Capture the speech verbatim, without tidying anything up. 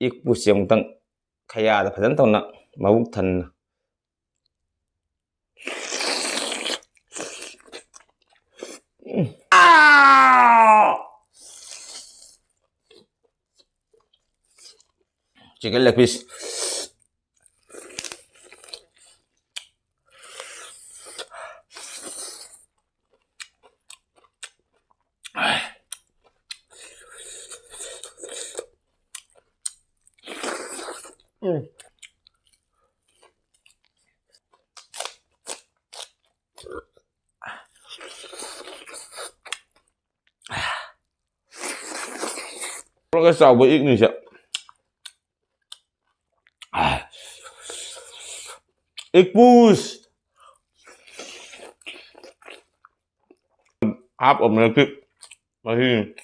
ꯏꯛꯄꯨꯁꯤ ꯑꯃꯨꯛꯇꯪ ꯈꯌꯥꯗ ꯐꯖꯅ ꯇꯧꯅ ꯃꯕꯨꯛ ꯊꯟꯅ꯫ Chicken leg piece. ꯆꯥꯎꯕ ꯏꯛꯅꯤꯁꯦ꯫ ꯏꯛꯄꯨꯁ꯫ ꯍꯥꯞ ꯑꯃ ꯃꯍꯤ꯫